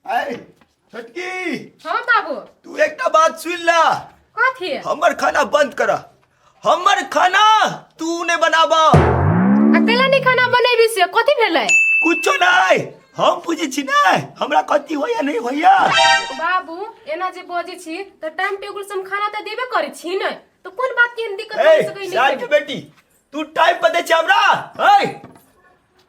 आय छोटकी। हाँ बाबू। तू एकटा बात सुन ला। कथी? हमर खाना बंद कर, हमर खाना तू ने बनाबा। आ कैला नहीं खाना बनेबी से कथी भेलै? कुछो नहीं, हम पूछे छी ना हमरा कथी होया नहीं होया। बाबू एना जे बजै छी त टाइम टेबुल से हम खाना त देबे करै छी ने, त कोन बात के एहन दिक्कत ए भऽ सकै साल के बेटी, तू टाइम पर दे छी हमरा। ए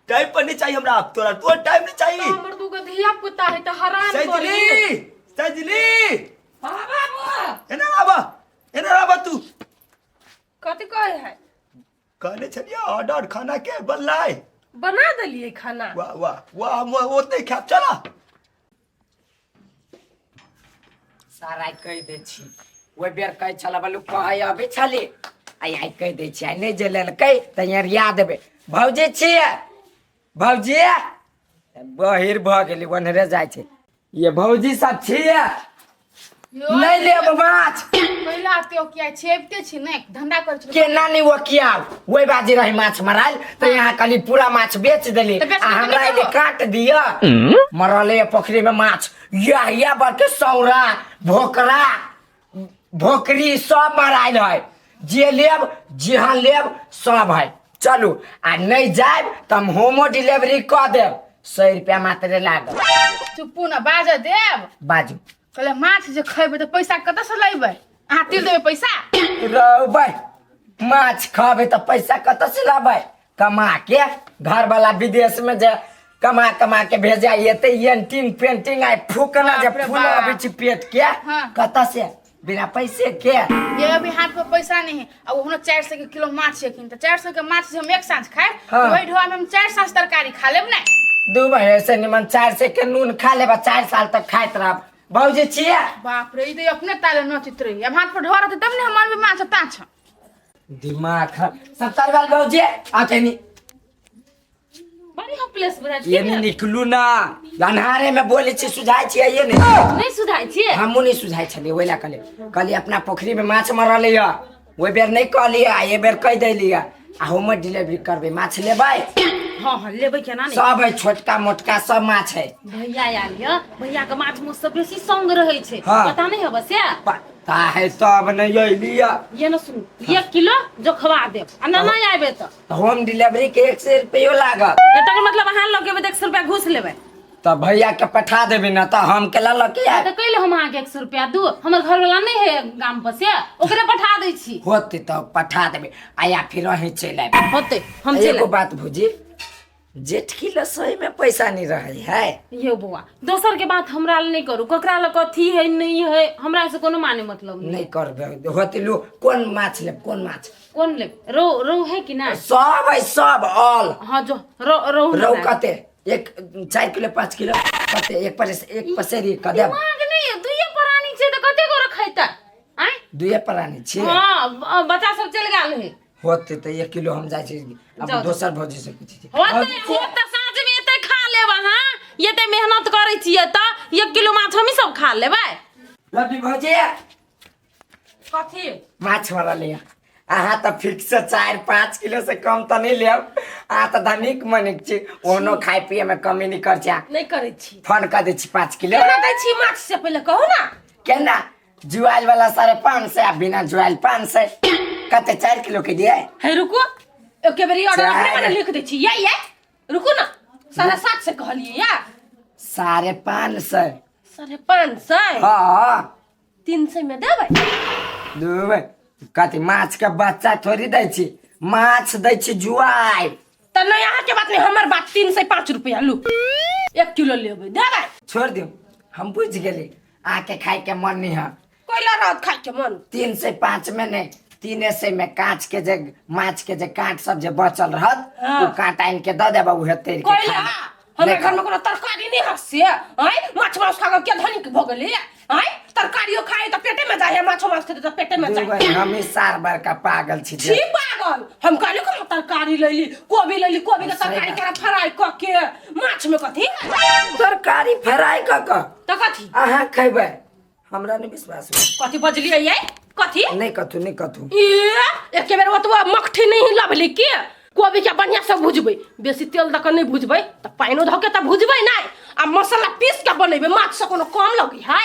टाइम पर नहीं चाहिए हमरा, तोरा तोरा टाइम नहीं चाहिए। हमर दूगो धिया पुता है त हरान करी। सजली सजली। हाँ बाबू। एना आबा, एना आबा तू। कथी कहै है? कहने छलियै ऑर्डर खाना के बनलै? बना देलियै खाना। वाह वाह वाह, हम ओते खायब। चला सारा कहि दै छी। ओहि बेर कहै छल बलू कहै अबै छली, आइ आइ कहि दै छी, आइ नहि जे लेलकै तऽ अरिया देबै। भौजी छियै भौजी, बहिर भऽ गेली, ओन्हरे जाइ छै। ये भौजी सब छियै, नहि लेब माछ? पहिला ते किया छेपते छी ने धंधा कर छी। केना नहीं ओकियाब, ओहि बाजी रही माछ मरायल तऽ यहाँ कहली पूरा माछ बेच देली। तऽ बेच आ देली हमरा तऽ एले काट दिअ। मरले पोखरी में माछ यह यह बड़के सौरा भोकरा भोकरी सब मरायल है। जे लेब जेहन लेब सब है। चलू आ नहीं जायब तऽ हम होमो डिलीवरी कऽ देब, 100 रुपया मात्र लागत। चुप्पू न बाज देब। बाजू। कहले माछ जे खेबै तऽ पैसा कतऽ से लेबै? अहाँ तिल देबै पैसा? रहबै माछ खबै तऽ पैसा कतऽ से लेबै? कमा के घर वाला विदेश में जे कमा कमा के भेजा एते एंटिंग पेंटिंग आइ फूकना जे बाप रे फूल बाप। अबै छै पेट के। हाँ। कतऽ से बिना पैसे के? ये अभी हाथ पर पैसा नहीं है। अब हमरा 400 के किलो माछ है किन, तो 400 के माछ जे हम एक साँझ खाए। हाँ। तो वही ढोआ में हम 4 साँझ तरकारी खा लेब ना। दू महीने से निमन 400 के नून खा लेब, 4 साल तक खाइत रहब। भौजी छियै? बाप रे, ई तो अपने ताले नचित रही। अब हाथ पर ढोआ रहते तब ने हम अनबै माछ ताछ। दिमाग खराब सब तरवाल। भौजी आ तनी। बड़ी होपलेस बुझाइ ये छी। निकलू ना, अन्हारे में बोले छी, सुझाइ छियै ये नहीं। नहि सुझाइ छियै। हमहूँ नहीं सुझाइ छलियै, ओहि लए कहलियै कहलियै अपना पोखरी में माछ मरल यऽ। ओहि बेर नहीं कहलियै आ एहि बेर कहि देलियै। आ होम डिलीवरी करबै, माछ लेबै? हँ हँ लेबै, केना नहि। सब है, छोटका मोटका सब माछ है। भैया आयल यऽ, भैया के माछ मुछ से बेसी संग रहै छै। हाँ। पता नहि हबे से। पता है तब नहीं अयली। ये न सुनू, 1 किलो जोखवा देब आ ना नहि आबे तऽ होम डिलीवरी के 100 रुपयो लागत। एतऽ मतलब अहाँ लग गेबै तऽ 100 रुपया घूस लेबै? तऽ भैया के पठा देबै ना तऽ हम केला लऽ के आयब। तऽ कैले हम अहाँके 100 रुपया दू? हमर घरवाला नहि है गाम पर, से ओकरे पठा दै छी। होते तऽ पठा देबै आ या फिर अहीं चलि आयब। होते हम चलि एगो आयब। बात भुजी, जेठकी लए सही में पैसा नहीं रहे है। यौ बौआ, दोसर के बात हमरा लए नहि करू। ककरा लए कथी है नहि है, हमरा से कोनो माने मतलब नहीं। नहीं करबै होते। लू, कोन माछ लेब, कोन माछ? कोन लेब? रौ रौ है कि ना? सब है, सब ऑल। हाँ जो रौ रौ। रौ कते? एक 4 किलो 5 किलो कते? एक पर एक पसेरी कऽ देब। दिमाग नहीं है, दुइये प्राणी छै तऽ कते गोरे खैतै आँय? दुए प्राणी छियै। हाँ, बच्चा सब चलि गेल है। होते तऽ 1 किलो हम जाइ छी अब। जाउ। दोसर भौजी से पूछै छी। होते। भौजी छियै? होते साँझ में एते खा लेब अहाँ, एते मेहनत करै छियै तऽ 1 किलो माछ हमही सब खा लेबै। लड्डू भौजी। कथी? माछ वाला ले। अहाँ तऽ फिक्स 4-5 किलो से कम तऽ नहि लेब। अहाँ तऽ धनिक मनिक छी, ओनो खाय पिए में कमी नहि कर छी। नहि करै छी। फोन कऽ दै छी 5 किलो। केना दै छी माछ से पहिले कहू ना। केना? जुआइल वाला 550 आ बिना जुआइल 500। कते 4 किलो के दिए? हे रुकू, एके बेरी ऑर्डर अपने चारि। मने लिख दै छी। ये रुकू ना, 750 कहलियै या 550। 550? हाँ। 300 में देबै? देबै कथी? माछ के बच्चा थोड़ी दै छी, माछ दै छी जुआइ। तऽ नहि अहाँके बात नहि हमर बात, 305 रुपया लू, 1 किलो लेबै, देबै? छोड़ दियौ, हम बुझि गेली अहाँके खाय के मन नहीं है। कोइला रहत खाय के मन। 305 में नहीं, 300 में। कांच के जे माछ के जे कांट सब जे बचल रहत। हाँ। ओ कांट आनि के दऽ देब, उहे तैर के कोइला खा लेब। हमरा नहि घर में कोनो तरकारी नहीं हसे आय? माछ मांस खा के क्या धनिक भऽ गेलै आय? तरकारियो खाए तऽ पेटे में जाय है, माछो मांस खेते तऽ पेटे में जाय। दूगो हम सार बड़का पागल छी जे छी पागल। हम कहली कि हम तरकारी लैली, कोबी लैली, कोबी के सही तरकारी बात। केना फ्राई कऽ के, माछ में कथी है? तरकारी फ्राई कऽ कऽ? तऽ कथी? अहाँ खेबै, हमरा नहि विश्वास हो। कथी बजलियै ये, कथी? नहि कथू, नहि कथू। ए एके बेर ओतबा मकठी नहीं लभली के कोबी के बढ़िया से भुजबै, बेसी तेल दऽ कऽ नहि भुजबै तऽ पानिओ धऽ के तऽ भुजबै नहि। आ मसाला पीस के बनेबै माछ से कोनो कम लगी है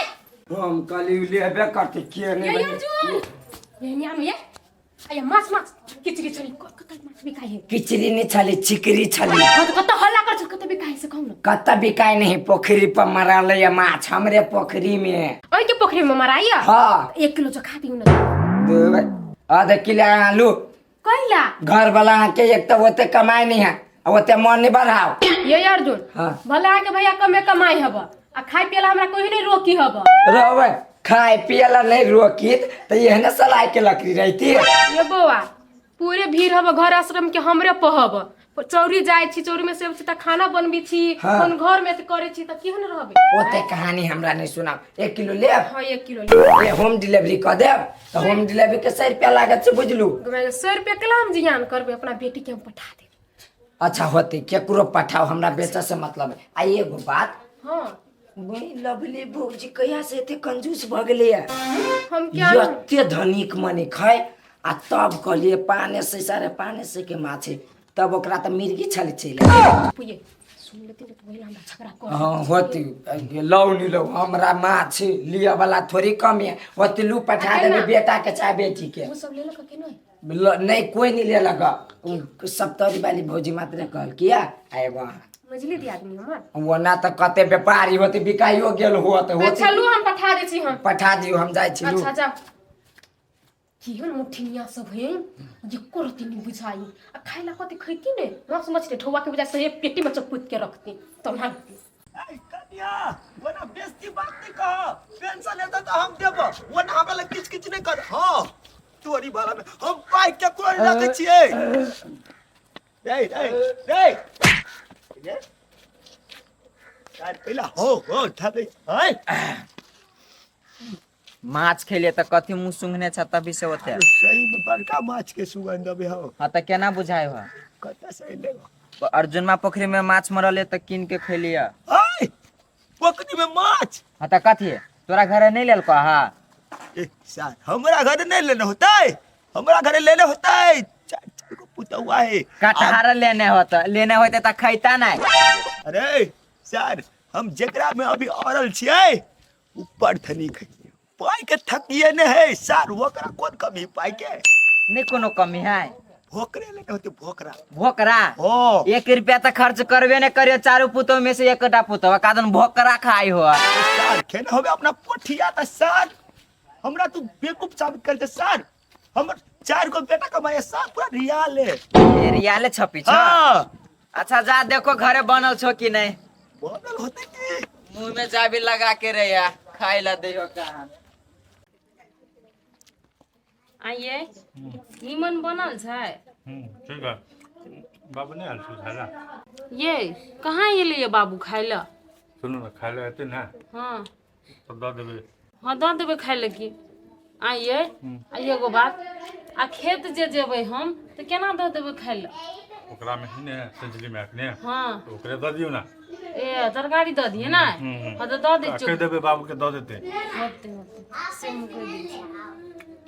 हम कहली लेबे करते के नहीं ये बने। अर्जुन ये नियाम ये आया माछ माछ किच किच कत माछ बिकाइ है किचरी नहीं छली चिकरी छली हाँ तो कत हल्ला कर छ कत बिकाइ से कहू न कत बिकाय नहीं पोखरी पर मरल ये माछ हमरे पोखरी में ओइ के पोखरी में मराइया हाँ 1 किलो जो खा दिउ न आधा किलो आलू कैला घर वाला के एक तो ओते कमाई नहीं है आ ओते मन नहीं बढ़ाओ ये अर्जुन हाँ। भले आके भैया कमे कमाई हब आ खाए पियला हमरा कोई नहीं रोकी हब रहबै खाए पिए ला नहीं रोकी तो एहने सलाइ के लकड़ी रहती ये बौआ पूरे भीड़ हब घर आश्रम के हमरे पहब चौरी जाइ छी चौरी में से त खाना बनबी छी हाँ। कोन घर में त करे छी त केहन रहबे ओते कहानी हमरा नहीं सुनाओ 1 किलो लेब हाँ 1 किलो ले ए होम डिलीवरी कऽ देब तऽ होम डिलीवरी के 100 रुपया लागत छै बुझलू 100 रुपया केला हम जियान करबे अपना बेटी के हम पठा देब अच्छा होते केकरो पठाओ हमरा बेचा से मतलब है। आ एगो बात हाँ वही लवली भौजी कहिया से एते कंजूस भऽ गेलैया हम क्या एते धनिक मनिक है आ तब कहलिए पाने से सारे पाने से के माछ है तब ओकरा तऽ मिर्गी छल चलि पुये सुन लेती त वही हमरा झगड़ा कर हाँ होती लौ नि लौ हमरा माछ लिअ वाला थोड़ी कम है होती लू पठा देबै बेटा के चाहे बेटी के वो सब लेलक के नहीं नहीं कोई नहीं लेलक उ सप्तरी वाली भौजी मात्र कहल किया आ एगो अहाँ। मझली दी आदमी हमर ओना तऽ कते व्यापारी होते बिकाइयो गेल होत होते अच्छा लू हम पठा दै छी हम पठा दियौ हम जाइ छी लू अच्छा जाओ केहन मुठिनिया सब है ये करती नहीं बुझाई आ खाए ला कथी खैती ने मांस मछली ठौआ के बजाय से पेटी में चपूत के रखती तब ना ए कन्या वना बेस्ती बात नहीं कह पेंशन एतै तऽ हम देब वना हमरा लग किछ किछ नहीं कर हाँ तोरी बाला में हम पाइ के कोई रखै छियै रे रे रे रे यार पहिला हो हो ठा दे हाय माछ खेलिए तऽ कथी मुँह सुंघने छ तभी से ओते सही में बड़का माछ के सुगंध अबे हो हाँ तऽ केना बुझाय हो कतऽ से अइले अर्जुनमा पोखरी में माछ मरल तऽ कीन के खेलिए हाय पोखरी में माछ हाँ तऽ कथी तोरा घरे नहीं लेलको हा ए सर हमरा घरे नहीं लेने होतै हमरा घरे लेने होतै चार चार गो पुतौआ है कटहर लेने होत लेने होते तऽ खैता नहीं अरे सर हम जेकरा में अभी औरल छियै ऊपर धनिक है पाई के थकिए ने है सर ओकरा कोन कमी पाई के नहीं कोनो कमी है भोकरे लेने होते भोकरा भोकरा हो 1 रुपया तऽ खर्च करबे नहीं करियो चारू पुतोह में से एकटा पुतोह कादन भोकरा खाई हो सर खेने होबे अपना पोठिया त सर हमरा तू बेवकूफ साबित कर दे सर हमर चार गो बेटा कमाए सर पूरा रियाल है ए, रियाले छपी छ हाँ अच्छा जा देखो घरे बनल छो कि नहीं बनल होते की मुंह में चाबी लगा के रहिया खाई ला दियो कहाँ आइए निमन बनल छै ठीक है बाबू नहीं आयल छौ खाय ला ये कहाँ एलै ये बाबू खाय लए सुनू ने खाय लए एतै ने हँ तऽ दऽ देबै हँ दऽ देबै खाय लए की आइए आ एगो बात आ खेत जे जेबै हम तऽ केना दऽ देबै खाय लए ओकरा में ही ने सजली में अखने हँ तऽ ओकरे दऽ दियौ ने ए तरकारी दऽ दियै ने हँ तऽ दऽ दै आ छियौ कहि देबै बाबूके दऽ देतै होतै होतै से हम कहि दै छियै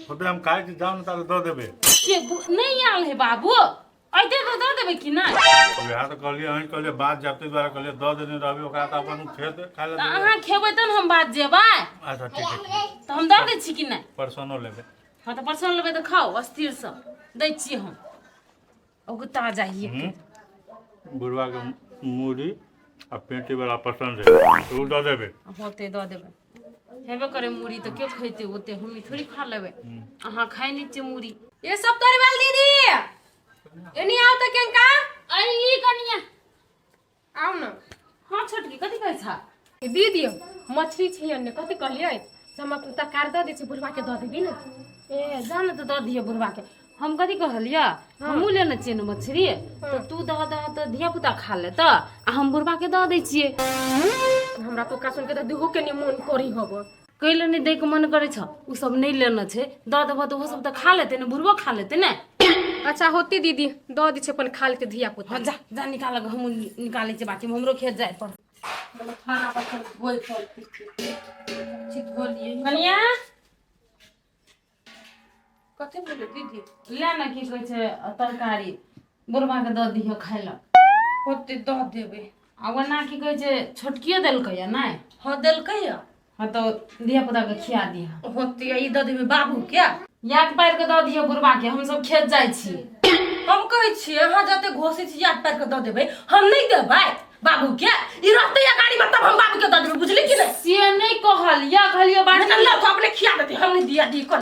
होतै हम खाइ छी जाउ ने तारे दऽ देबै के नहि आयल है बाबू अइते तऽ दऽ देबै कि नहि वएह तऽ कहलियै अहीं कहलियै बात जाब ताहि दुआरे कहलियै दऽ देने रहबै ओकरा तऽ अपन खेत खाय लए तऽ देबै अहाँ खेबै तऽ ने हम बात जेबै अच्छा ठीक है ठीक तऽ हम दऽ दै छी कि नहि परसनो लेबै हँ तऽ परसन लेबै तऽ खाउ अस्थिरसँ दै छियै हम उगता जाइए बुढ़वा के मूड़ी आ पेटी बड़ा पसंद है ओ दऽ देबै होतै दऽ देबै हेबे करे मूड़ी तऽ के खैतै ओते हमही थोड़ी खा लेबै अहाँ खाइ नहि छियै मूड़ी ये सब तोरी वाल दीदी एनी आओ त केंका अइली कनिया आओ न हाँ छोटकी कथी कहै छा ए दीदी मछली छी अन्ने कथी कहलियै से हम अपन तरकारी दऽ दै छी बुढ़वा के दऽ देबी ने ए जा ने तऽ दऽ दिअ बुढ़वा के हम कथी कहलियै हमहूँ लेने छियै ने मछली तऽ तू दऽ दह तऽ धिया पुता खा लेतऽ आ हम बुढ़वा के दऽ दै छियै हमरा तो का सुन के तऽ दूहो के नहीं मन करी हब कैले नहि दैके मन करै छ ओ सब नहि लेने छै दऽ देबह तऽ ओहो सब तऽ खा लेतै ने बुढ़बो खा लेतै ने अच्छा होती दीदी दऽ दै छी अपन खा लेते धिया पुता हँ जा जा निकाल हमहूँ निकालै छियै बाटी हमरो खेत जाय पड़त खाना बर्तन धोइ पड़तै कनिया कथी भेलै दीदी ले ने की कहै छै तरकारी बुढ़बा के दऽ दिहऽ खाय लए होतै दऽ देबै आ ओना की कहै छै छोटकियो देलकै या नहि? हाँ देलकै या। हाँ तो धिया पुता के खिया दिहा। होती ई दऽ देबै बाबू के। याद पारि के दऽ दियौ बुढ़बा के, हम सब खेत जाइ छी। हम कहै छियै अहाँ जते घोषै छी याद पारि के दऽ देबै, हम नहि देबै बाबू के। ई रहतै या गाड़ी में तब हम बाबू के दऽ देबै, बुझली कि नहि? से नहि कहलियै, कहलियै बाटी नहि लऽ अपने खिया देतै, हम नहि दिया दी कर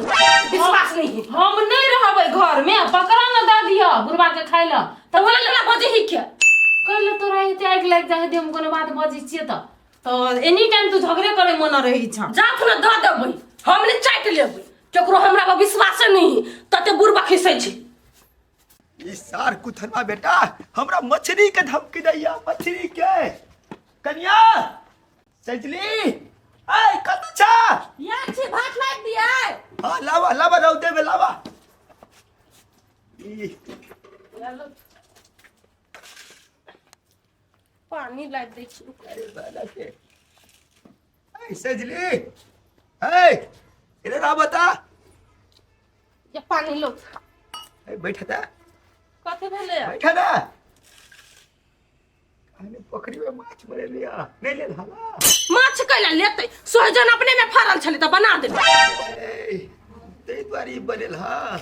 विश्वास नहीं है। हम नहि रहबै घर में, पकड़ा न दऽ दियौ बुढ़बा के खाइ लए। तऽ ओला लगा बजै ही के कैले तोरा एते आगि लागि जाइ है, हम कोनो बात बजै छियै तऽ एनी टाइम तू झगड़े करे मन रहै छ। जाथ न दऽ देबै, हम नहि चाटि लेबै केकरो, हमरा पर विश्वासे नहीं है, तते बुढ़बा खिसै छै। ई सार कुथनवा बेटा हमरा मछली के धमकी दैया, मछली के। कनिया सजली ऐ कत छा? या छी, भात लाग दियै। हां लावा लावा रौदे में लावा। ई पानी लाग दै छी। अरे बाला के ऐ सजली ऐ इधर आ बता। या पानी लो। ऐ बैठा था। कथी भेलै? बैठा ना। अरे पोखरी में माछ मरे लिया नहीं ले हाला। माछ कैला लेतै? सोहजन अपने में फड़ल छलै तऽ बना देबै। ए ताहि दुआरे ई बनेल। हाँ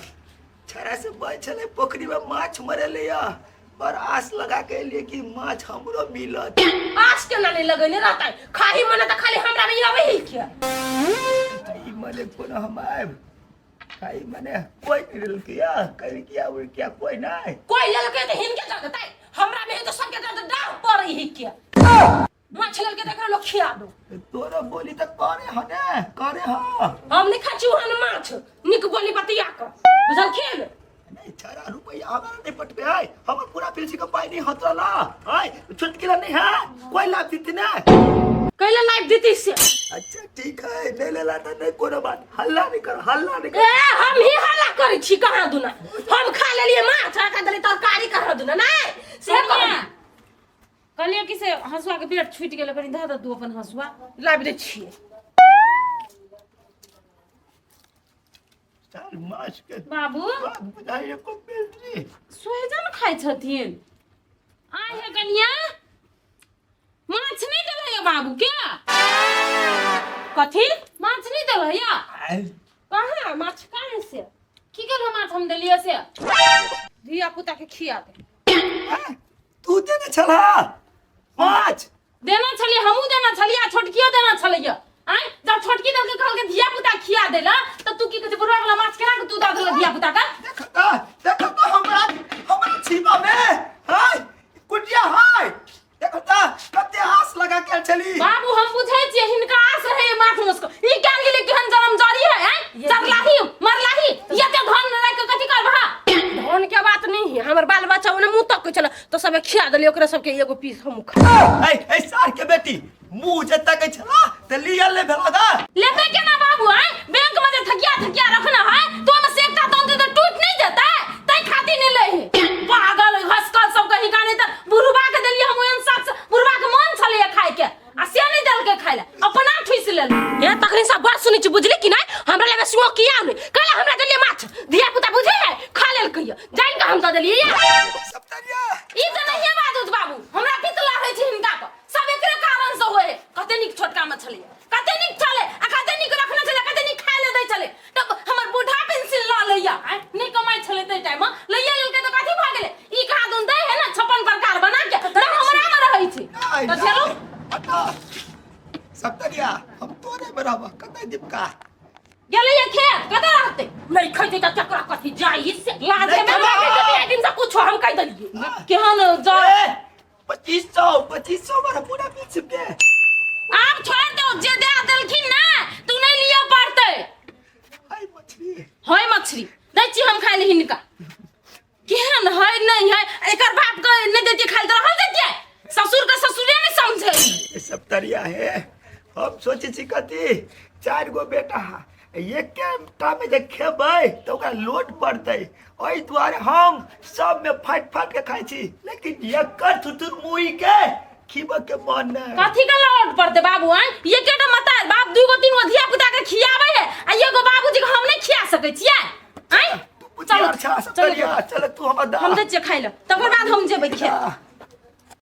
छड़ा से बच छलै पोखरी में माछ मरे लिया पर आस लगा के एलियै कि माछ हमरो मिलत। आस केना नहि लगेने रहतै? खाही मने तऽ खाली हमरा नहीं आबै ही के। ई मने कोनो हम आयब खाई मने कोई नहीं लेलकै, कलकिया उलकिया कोई नहीं। कोई लेलकै तऽ हिनके दऽ देतै, हमरा में तऽ सबके दऽ डाह पड़ै ही के। माछ लेलकै तऽ एकरा लोग खिया दो। तोरा बोली तऽ करे हने करे। हाँ हम नहीं खाइ छी ओहन माछ, नीक बोली बतिया कऽ बुझलखिन नहीं? 4 रुपया हमारा नहीं पटबे है, हमर पूरा पेंसी के पाई नहीं हतरा ला आय चुटकिला नहीं है कोई लाभ देती ना। कैला लाइफ देती से? अच्छा ठीक है, नहीं ले लाता नहीं कोनो बात, हल्ला नहीं कर, हल्ला नहीं कर। ए हम ही हल्ला करै छी कहाँ दुना, हम खा लेलियै माछ आ खा देलियै तरकारी कहाँ दुना नहीं से कनिया, कहलियै कि से हँसुआ के पेट छूटि गेलै, कनि धऽ दे तू अपन हँसुआ। लाबि दै छियै। चार माछ के बाबू बात बुझाइए को बेटी सोहजन खाइ छथिन। आय हे कनिया, माछ नहि देलहै बाबू के? कथी माछ नहि देलहै? आय कहाँ माछ कहाँ से? की केलहो माछ हम देलियै से? धिया पुता के खिया दे। तू देने छला माछ? देना छलियै, हमहूँ देना छलियै आ छोटकियो देना छलैया। आँय जब छोटकी देलकै कहलकै धिया पुता खिया देला तऽ तू की कहै छै बुढ़वा वाला माछ केना के तू दऽ देलह धिया पुता के? देख त देख त हमरा हमरा छिपा में हाय कुटिया हाय, देख त कते आस लगा के छली। बाबू हम बुझै छियै हिनका आस है माछ मास के, ई ज्ञान गेलै केहन जरम जरी है। आँय जरलाही मरलाही एते धन राखि के कथी करबह? धन के बात नहीं है, हमर बाल बच्चा ओने मुंह तक छल तो सब खिया देलियै ओकरा सबके एगो पीस हम खा। ऐ ऐ सार के बेटी मुंह जे तकै छला त लियल ले भेला दा। लेबै केना बाबू? आँय बैंक में जे थकिया थकिया रखना है तो ओहिमे से एकटा दन दे तऽ टूटि नहि जेतै, तै खातिर नहि लै है। पागल हसकल सब कहीं का नहीं तऽ बुढ़बा के देलियै हम ओहन साथ से, बुढ़बा के मन छलैया खाय के आ से नहि देलकै खाय लए, अपना ठुसि लेलकै। ए तखनी सब बात सुनै छी बुझली कि नहीं? हमरा लगे सुओ किया नहीं कहला हमरा देलियै माछ, धिया पुता बुझे है खा लेलकै जान के हम दऽ देलियै या। सप्तरिया ई तऽ नहिये बाजू बाबू, हमरा पित्त लहरै छै हिनका पर, सब एकरे कारण से होए है। कते नीक छोटका मछली कते नीक छलै आ कते नीक रखने छलै, कते नीक खाय लए दै छलै, तब हमर बूढ़ा पेंसिल लऽ लैया। आँय नहि कमाइ छलै ताहि टाइम में लैया लेलकै तऽ कथी भऽ गेलै? ई कहाँ दुन दै है ना 56 प्रकार बना के तऽ हमरा में रहै छै नहीं तऽ चलू। हटा सप्तरिया हम तोरे बराबर कते दीपका गेलै या खेत कतऽ रहतै? नहीं खैतै तऽ केकरा कथी जाई से लाज नहीं हेबे खेबै। ने। एक दिन से कुछो हम कहि देलियै। केहन जा ए 2500 2500 मारा पूरा पेंसिल के। आब छोड़ दो, जे दे देलखिन ना तू नहीं लिअ पड़तै। हाय मछली है मछली दै छी हम खाइ ले हिनका, केहन है नहीं है एकर बाप के नहीं देतियै खाइ ले तऽ रहल देतियै, ससुर के ससुरे नहीं समझे। ये सब तरिया है। हम सोचे छी कथी 4 गो बेटा है एके टा में जे खेबै तऽ ओकरा लोड पड़तै, ओहि दुआरे हम सब में फाटि फाटि के खाइ छी, लेकिन एकर थुथुर मुही के खीबऽ के मन नहि। कथी के लोड पड़तै बाबू? आँय एकेटा मता बाप 2 गो 3 गो धिया पुता के खियाबै है आ एगो बाबूजी के हम नहीं खिया सकै छियै? आँय तू बुधियार छा चलो सप्तरिया, चल तू हमर दा। हम दै छियै खाइ लए तकर बाद हम जेबै खेत।